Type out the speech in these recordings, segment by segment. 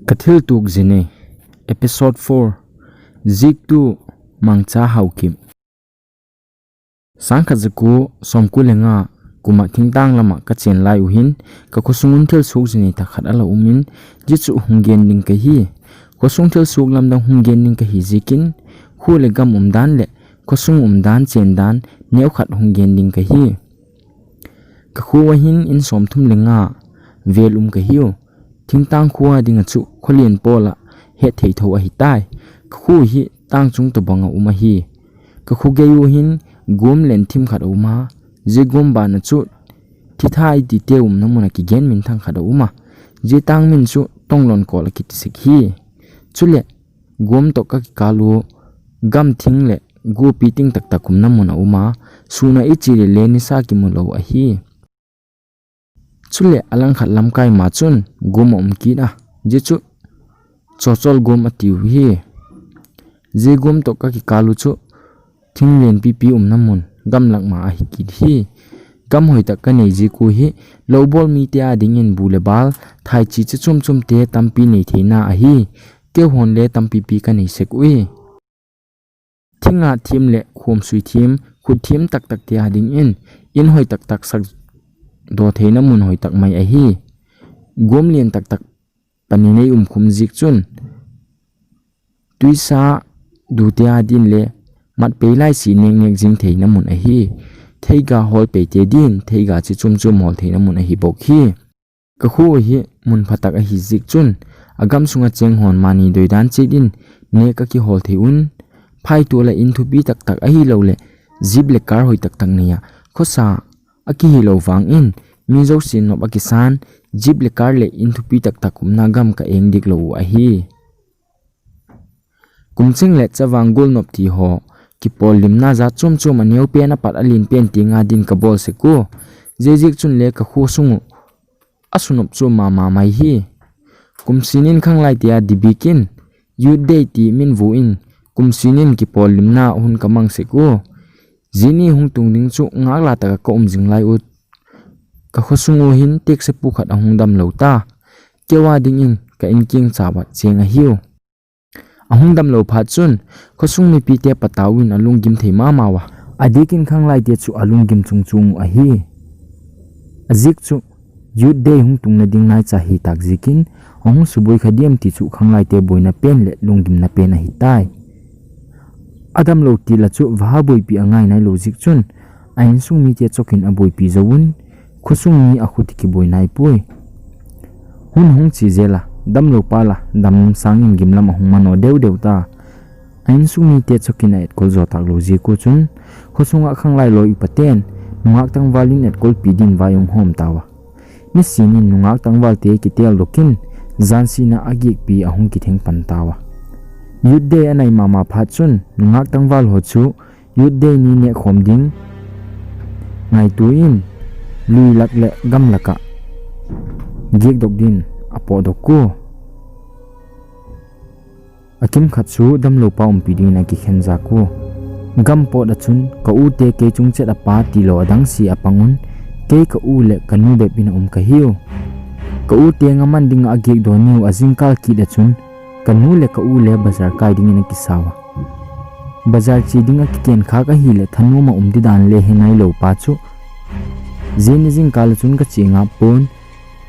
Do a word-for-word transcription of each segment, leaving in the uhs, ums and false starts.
Ka thil tuk zine, episode four, Ziktu Mangcha Haokip. Sangkhat zaku somku le nga kuma thingtang lama ka chen lai uhin, ka khosung un thil suk zine thakhat ala umin, jichu hung gen ding ka hi. Khosung thil suk lamdang hung gen ding ka hi zikin, khu le gam umdan le khosung umdan chen dan neokhat hung gen ding ka hi. Ka khu ahin in somthum le nga vel um ka hiu. Thingtang khu a dinga chu kholien pola het thei tho ahi tai. Ka khu hi tang chung tobanga um ahi. Ka khu gei uhin gum len thim khat a um a. Zi gum bana chu thitha iti te umna muna kigen min thang khat a um a. Zi tang min chu tonglon kol a kitisik hi. Chule gum to ka kikal u gam thing le gupi ting taktak umna mun a um a, suna ichi le le nisa kimu lo ahi. Chule alangkhat lamkai ma chun gum a um kit a, ji chu chochol gum a tiu hi. Ji gum to ka kikal u chu thing len pipi umna mun gam lak ma ahi kit hi. Gam hoi tak ka nei ji ku hi, lo bol mi te a dingin bu le bal, thai chi chi chum chum te tampi nei theina ahi. Keu hon le tampi pi ka nei sek ui. Thinga thim le khum sui thim, khut thim tak tak te a dingin, in hoi tak tak sak do theina mun hoi tak mai ahi. Gum lian tak tak pani nei um khum zik chun, tuisa du te a din le mat pei lai si nek nek zing theina mun ahi. Theiga hol pei te din, theiga chi chum chum hol theina mun ahi bok hi. Ka khu hi mun phatak ahi zik chun, a gam sunga cheng hon mani doi dan chet in, ne ka kihol thei un. Phai tu la in thupi tak tak ahi lo le, jeep le car hoi tak tak nei a, khosa a kihi lo vang in, mi zo sin nop a kisan, jeep le car le in thupi tak tak umna gam ka eng dik lo u ahi. Kum cheng le chavang gol nop ti ho, kipol limna za chom chom a neo pen a pat a lin pen ti nga din ka bol sek u. Zezik chun le ka khu sung u a sunop chom ma ma mai hi. Kum sinin khang lai ti a di bikin, Youth Day ti min vu in, kum sinin kipol limna hun ka mang sek u. Zini hung tung ding chu ngak la taka ka um zing lai u. Ka khosung u hin tekse pu khat a hung dam lo ta. Kewa dingin ka inking chawa cheng ahiu. A hung dam lo phat chun, khosung mipi te patau in a lunggim thei mama wa. A dikin khang lai te chu a lunggim chung chung u ahi. A zik chu, Youth Day hung tungna ding nai cha hi tak zikin, a hung suboi kha diam ti chu khang lai te boina pen le lunggimna pen ahi tai. A dam lo ti la chu vaha boipi a ngai nai lo zik chun, a insung mi te chokin a boipi zo un, khosung mi a khuti kiboi nai pui. Hun hung chi zela, dam lo pa la, dam sangin gimlam a hung mano deu deu ta. A insung mi te chokin a etkol zo tak lo zik u chun, khosung a khang lai lo i paten, nungak tangval in etkol pi din vai ung hom tawa. Ni sinin nungak tangval te kitel dokin, zan sina a gikpi a hung kitheng pan tawa. Youth Day a nai mama phat chun, nungak tangval ho chu, Youth Day ni nek khom ding, ngai tu in, lui lak le gam laka, gik dok din, a po dok ku. A kim khat chu dam lo pa umpi dingin a kikhen zak u. Gam pot a chun ka u te kei chung chet a pa ti lo a dang si a pang un, kei ka u le ka nu bep in a um ka hiu. Ka u te nga man ding a gik do niu a zingkal kit a chun, ka nu le ka u le bazar kai dingin a kisau a. Bazar chi ding a kiken kha ka hi le thanuma um di dan le he ngai lo pa chu. Zin ni zingkal a chun ka chi nga pon,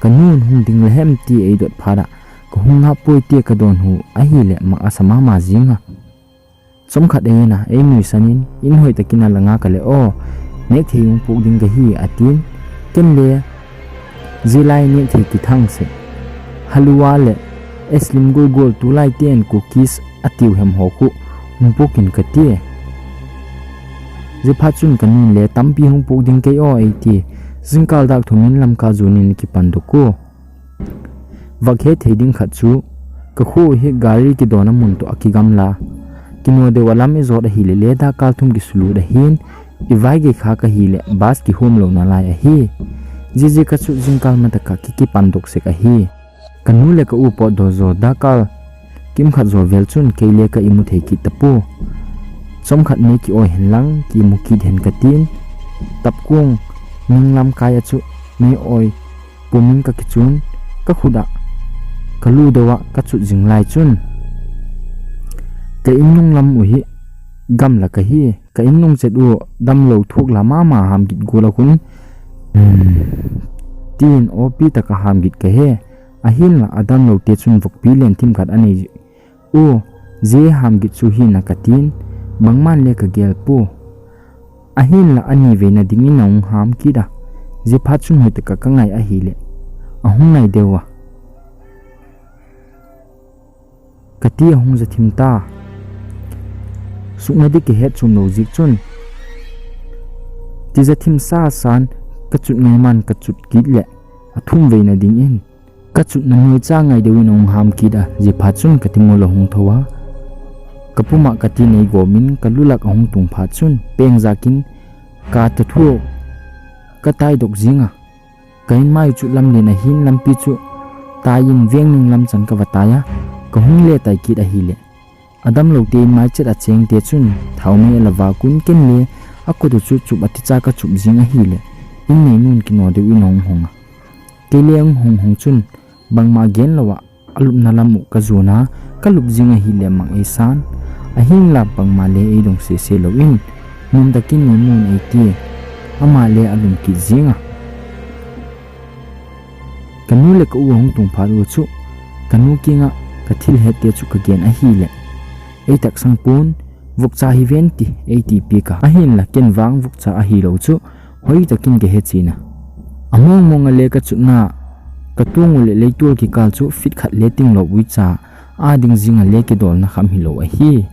ka nun hung ding le hem ti ei dot phat a. Ka hung ngap poi tia ka don hu, ahile mak asa mama zinga. Chomkhat eina, ei nuisanin, in hoi takin a la nga ka le aw, nek thei hung puk ding ka hi, a tin. Ken le, zilai nek thei kithang se. Halua le, eslim gul gul tulai ten cookies a tiu hem ho khu, hung pukin ka tia. Ziphat chun ka nun le, tampi hung puk ding kei aw ei ti, zingkal dak thumin lam ka zunin kipan duk u. Vak he thei ding khat chu, ka khu hi gari kidona mun to a kigamla. Kino deu a lam i zot ahile le da kal thum kisulut ahin, i vai gei kha ka hile bus kihum lo na lai ahi. Zizi ka chu zingkal mataka ki kipan dok sek ahi. Ka nu le ka u pot do zo da kal kim khat zo vel chun kei le ka imu thei kit tapu. Chomkhat mei ki oi hen lang ki imu kit hen ka tin. Tapkung ning lam kai a chu mei oi pumin ka kichun, ka khut a Ka lu deuh a ka chut zing lai chun, ka in nung lam u hi gamla ka hi. Ka in nung chet u damlou thuk la mama Hamgit gol a khun, hmm, tin opi taka Hamgit ka he. Ahinla a damlou te chun vokpi len thim khat a nei u, zia Hamgit chu hi na ka tin, bangman le ka gel pu. Ahinla ani veina dingin a hung ham kit a, zia phat chun hoitaka ka ngai ahile, a hung ngai deuh a, ka ti a hung zathim ta. Sukna di ka het chum lou zik chun, ti zathim sa san ka chut ngai man ka chut kit le, a thum veina dingin ka chutna noi cha ngai deuh in a hung ham kit a, zia phat chun ka ti mol a hung tho a, ka puma ka ti nei gomin ka lulak a hung tung phat chun peng zakin ka ta thu ka tai dok zing a, ka in mai chu lamlen a hin lampi chu tai in veng ning lam chan ka va tai a, ka hung le tai kit ahile, a damlou te in mai chet a cheng te chun thau mai a la va kun ken le a kut u chu chup a ti cha ka chup zing ahile, in nei nun kino deuh in a hung hong a. Kei le hung hong hong chun bangma gen lou a, a lupna lam u ka zun a, ka lup zing ahile mang ei san. Ahinla bangma le ei dong sese lou in, num takin nei mun ei ti, ama le a lum kit zing a. Ka nu le ka u a hung tung phat u chu, ka nu kinga ka thil het te chu ka gen ahile, ei taksang pun, vokcha hi ven ti, ei ti pi ka. Ahinla ken vang vokcha ahi lou chu, hoi takin ka he chin a. A mong mong a le ka chutna, ka tung u le leitul kikal chu fit khat le ting lou ui cha, a ding zing a le kidolna kham hi lou ahi.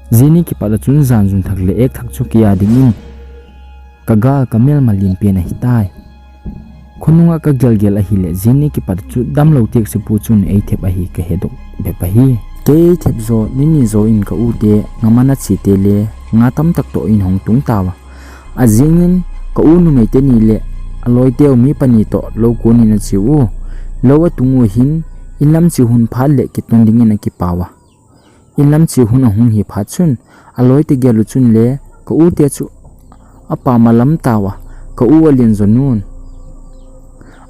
Zia ni kipat a chun zan zun thak le ek thak chu kia dingin, ka gal ka melma lim pen ahi tai. Khonung a ka gelgel ahile, zia ni kipat chu damlou tekse pu chun ei thep ahi ka he dok bep ahi. Kei thep zo, ni ni zo in ka u te, nga man a chi te le, nga tam tak to in hung tung tau a. A zing in, ka u numei te ni le, a loi teu mi pani to, lou kun in a chi u. Lou a tung u hin, in lam chi hun phat le kiton dingin a kipau a. In lam chi hun a hung hi phat chun, a loi te gel u chun le, ka u te chu a pam a lam tau a, ka u a lin zo nun.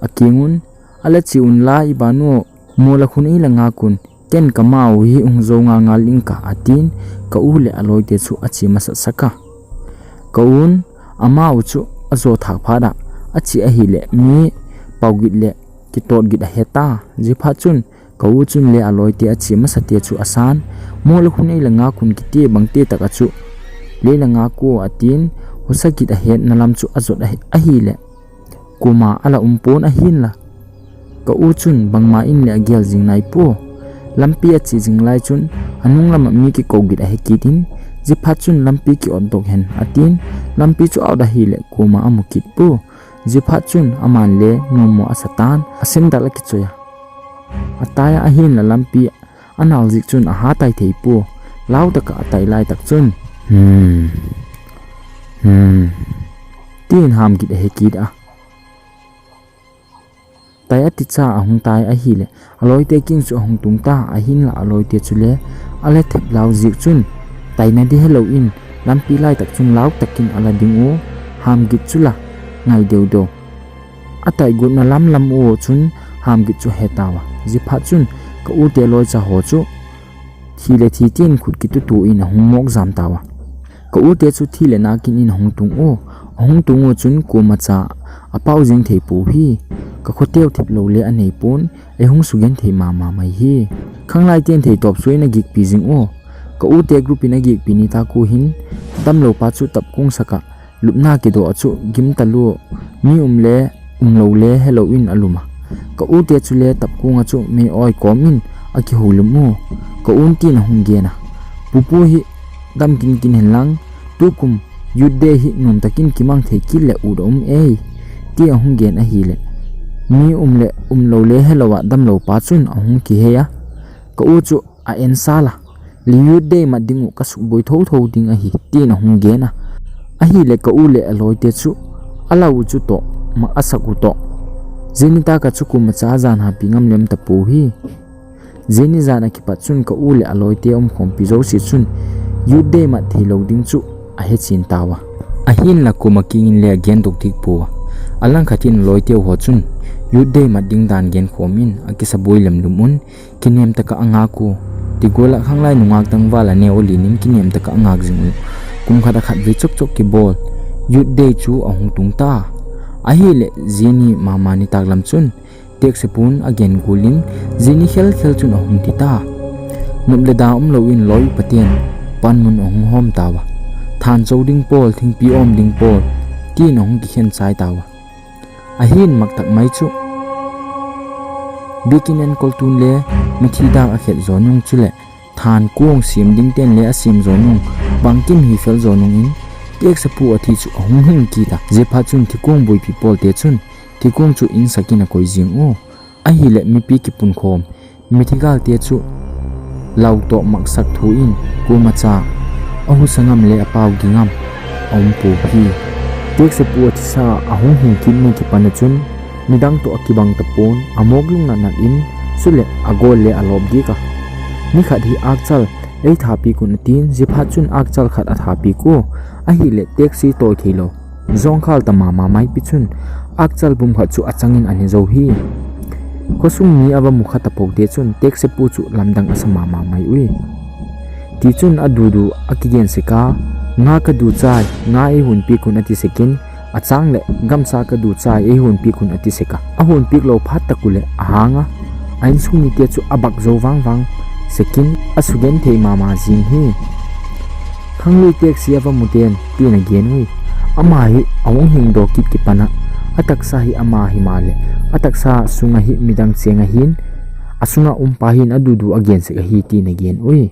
A king un, a la chi un la i ba nu, mol a khun ei la nga kun, ken ka ma u hi hung zo nga nga ling ka a tin, ka u le a loi te chu a chi masa sak a. Ka un, a ma u chu a zo thak phat a, a chi ahile mi pau git le kitot git a he ta, zia phat chun, ka u chun le a loi te a chi masa te chu a san, mol a khun ei la nga kun kiti bang te tak a chu, le la nga ku a tin, husa git a hetna lam chu a zot ahi, ahile, kuma a la um pon ahinla. Ka u chun bangma in le a gel zing nai pu. Lampi a chi zing lai chun, a nung lam a mi kiko git a he kit in, zia phat chun lampi ki ot dok hen a tin, lampi chu a ot ahile, kuma a mu kit pu. Zia phat chun aman le nuam mo a sa tan, a sem dal a kichoi a. A tai a ahinla lampi a nal zik chun a ha tai thei pu. Lau taka a tai lai tak chun, hmm, hmm, tin Hamgit a he kit a. Tai a ti cha a hung tai ahile, a loi te king chu a hung tung ta, ahinla a loi te chu le, a la thep lau zik chun, taina di he lou in, lampi lai tak chun lau takin a la ding u, Hamgit chu la, ngai deuh deuh. A tai gutna lam lam u chun, Hamgit chu he tau a. Zia phat chun, ka u te loi cha ho chu, thi le thi tin khut kitutu in a hung mok zam tau a. Ka u te chu thi le na kin in a hung tung u, a hung tung u chun kuma cha a pau zing thei pu hi. Ka khoteu thep lou le a nei pun, ei hung sugen thei mama mai hi. Khanglai ten thei top suin a gikpi zing u. Ka u te group in a gikpi ni ta ku hin, damlou pa chu tap kung saka, lupna kido a chu gim talu, mi um le, um lou le he lou in a lum a. Ka u te chu le tap kung a chu mei oi kom in a kihou lum u. Ka un tin a hung gen a. Pupu hi dam kin kin hen lang, tukum Youth Day hi nuam takin kimang thei kit le ut a um ei. Ti a hung gen ahile. Mi um le, um lou le he lou a damlou pa chun a hung kihei a. Ka u chu a en sal a, le Youth Day mat ding u ka suk boi tho tho ding ahi, tin a hung gen a. Ahile ka u le a loi te chu, a lau u chu to, ma a sak u to. Zia ni ta ka chu kuma cha zan ha pi ngam lem ta pu hi. Zia ni zan a kipat chun ka u le a loi te um khom pi zo si chun, Youth Day mat thei lou ding chu a he chin tau a. Ahinla kuma king in le a gen dok dik pu a. A lang khat in a loi te u ho chun, Youth Day mat ding dan genkhom in akisaboi lemlum un, kinem taka angak u. Ti gual a khanglai nungak tangval aneo alen in kinem taka angak jing u. Kum khat a khatvei chokchok kibol Youth Day chu ahung tung ta. Ahileh jini mama nitak lam chun teksepu in agen gul in, jini khelkhel chun ahung thi ta. Nop le da umlou in loi upa ten panmun ahung hom tauva. Thancho ding pol, thingpi om ding pol, tin ahung kikhen chai tauva. Ahin maktak mai chu biakin enkol tun le mithi dak akhet jo nung chuleh than kong sem ding ten le asem jo nung, bangkim hi fel jo nung in, teksepu athi chu ahung hing kit a. Jeh phat chun thikong boipi pol te chun thikong chu insak in akoi jing u. Ahileh mipi kipunkhom mithi gal te chu lau toh maksak thu in, kumacha ahusa ngam le apao ging ngam aum pouve. Teksepu athisa ahung hing kit ni kipan a chun midang toh akibang tapon, amok lung natnat in, chuleh agol le alop dik a. Nikhat hi akchal eithapi un atin, jeh phat chun akchal khat athapi u. Ahileh tekse toi theilou jong khal ta mama maipi chun akchal bum khat chu achang in ane jou hi. Khosung mi ava mu kha tapou te chun teksepu chu lamdang asa mama mai ui. Tichun adudu akigen sek a, nga kadu chai, nga eihonpi un ati sek in, achang leh gamsa kadu chai, eihonpi un ati sek a. Ahonpi lou phat tah uleh ahang a, a insung mite chu abak jou vangvang sek in, asugenthei mama jing hi. Khanglui tekse ava mu ten tin agen ui. Ama hi ahung hing doh kit kipan a, ataksa hi ama himaleh ataksa sunga hi midang cheng ahin, asunga um pa hin adudu agen sek ahi tin agen ui.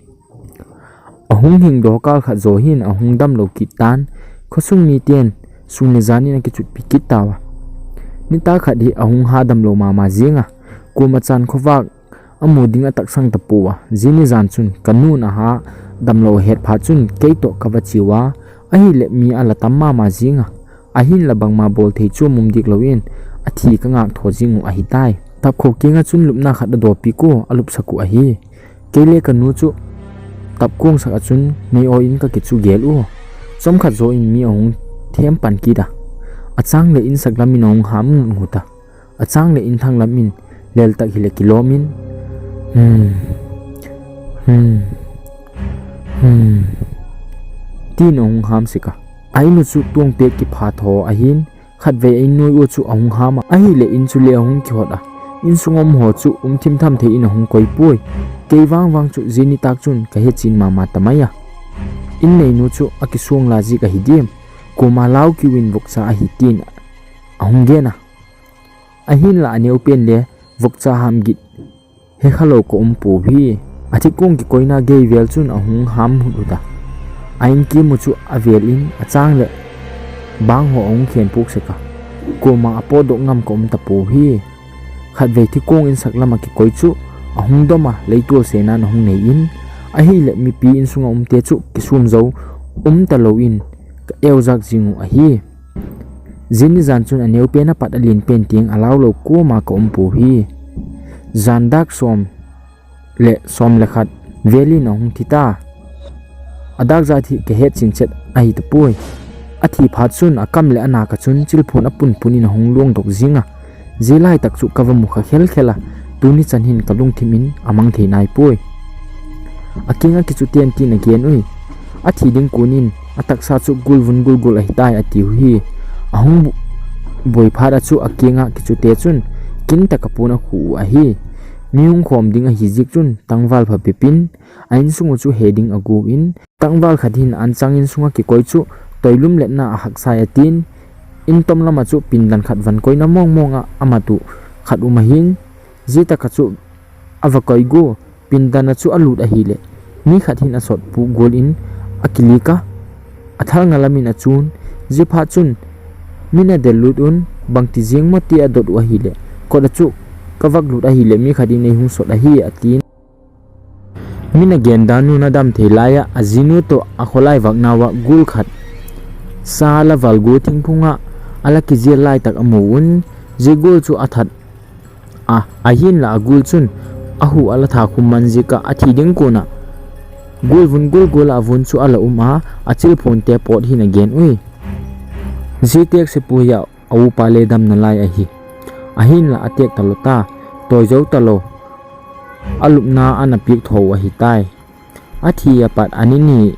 Ahung hing doh kal khat jo hin ahung damlou kit tan, khosung miten sun le jan in akichutpi kit tauva. Nitah khat hi ahung ha damlou mama jing a, kumachan khovah amu ding ataksang tapou a. Jini jan chun kanun aha damlou ahet phat chun kei toh kava che uva, ahileh mi ala tam mama jing a. Ahinlah bangma bol thei chu mum dik lou in athi kangak tho jing u ahitai. Tapkho kinga chun lupna khat adopi u, alupsak u ahi. Kei le kanu chu tapkong sak a chun mei-o in kakichu gel u. Chomkhat jo in mi ahung them pan kit a. Achang leh insak lam in ahung ham ngut ngut a. Achang leh inthang lam in lel tak hileh kilom in, hmm, hmm, hmm, tin ahung ham sek a. A in u chu tong pet kipha tho ahin, khatvei a in noi u chu ahung ham a. Ahileh in chu le ahung kihot a. Insung um ho chu um thim tham thei in ahung koi poi. Kei vangvang chu jini tak chun kahe chin mama tamai a. In neinu chu akisong la jik ahi diam. Koma lau kiu in vokcha ahi tin ahung gen a. Ahinlah aneo pen le vokcha ham git hekha lou ka um pouve. Athikong kikoina gei vel chun ahung ham hut hut a. A in kimu chu avel in achang leh bang ho ahung khen puk sek a. Koma apotdoh ngam ka um tapouve. Khatvei thikong insak lam a kikoi chu ahung dom a, leitol senan ahung nei in, ahileh mipi insunga umte chu kisum jou um talou in ka eujak jing u ahi. Jini jan chun aneo pen apat alen pen tiang alau lou koma ka um pouve. Jan dak som le som le khat vel in ahung thi ta. Adak jat hi kahet chin chet ahi tapoi. Athi phat chun akam le anak a chun chilphun apun pun in ahung luang dok jing a. Jeh lai tak chu kava mu kha khel khel a, tuni chan hin kalungthim in amang thei nai poi. Akinga kichu ten tin agen ui. Athi ding kun in ataksa chu gul vun gul gul ahitai atiu hi. Ahung bu-, boi phat a chu akinga kichute chun kin taka pon akhu u ahi. Mi hung khom ding ahi jik chun tangval phabep in a insung u chu he ding agu in, tangval khat hin anchang insunga kikoi chu toilum letna ahaksai atin, in tom lama chu pindan khat van koina mong mong a amat u khat um ahin, jeh taka chu ava koi gu, pindan a chu alut ahileh mi khat hin asot pu gul in akilik a, athal nga lam in achun, jeh phat chun min adel lut un, bangti jeng mo ti adot u ahileh, kot a chu kavak lut ahileh mi khat in eihung sot ahi atin. Min agen dan un adam thei lai a, ajinu toh akholai vak nauva gul khat sa ala val gu thingphung a ala kijil lai tak amu un, jeh gul chu athat a, ahinlah agul chun ahu ala tha khum man jik a, athi ding kun a gul vun gul gul a avun chu ala um a, achilphun te pot hin agen ui. Jeh teksepu hi a aupa le dam nalai ahi. Ahinla atek talou ta, toijou talou, alupna ana pek thou ahitai. Athi apat ani ni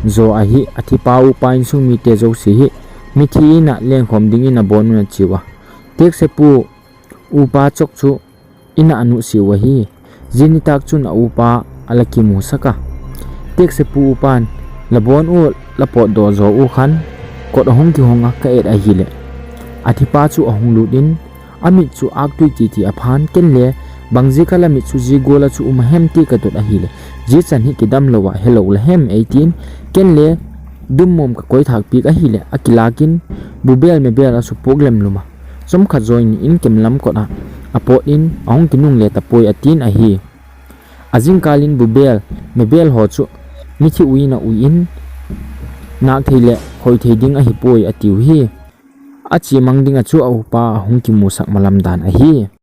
jo ahi, athipa upa insung mite jouse hi mithi ina lengkhom dingin abon un achiu a. Teksepu upa chok chu ina anuhsiu ahi. Jini tak chun aupa ala kimusak a. Teksepu upan, "La bon u, la potdoh jo u khan kot ahung kihong a ka et ahile, athipa chu ahung lut in, amit chu aktui titi aphan, ken le, 'Bang jeh a la mit chu ji gol a chu um ahem?' ti ka dot ahile, 'Jichan hi kidam lou a helou la hem?' eitin, ken le dummom ka koithak pek ahile, akilakin, bubel mebel a supok lemlum a, chomkhat joh in in kem lam kot a apot in, ahung kinungle tapoi," atin ahi. Ajingkal in bubel mebel ho chu mithi ui in aui in, "Nak thei le hoi thei ding ahipoi," atiu hi. Achemang ding a chu aupa ahung kimusak malam dan ahi.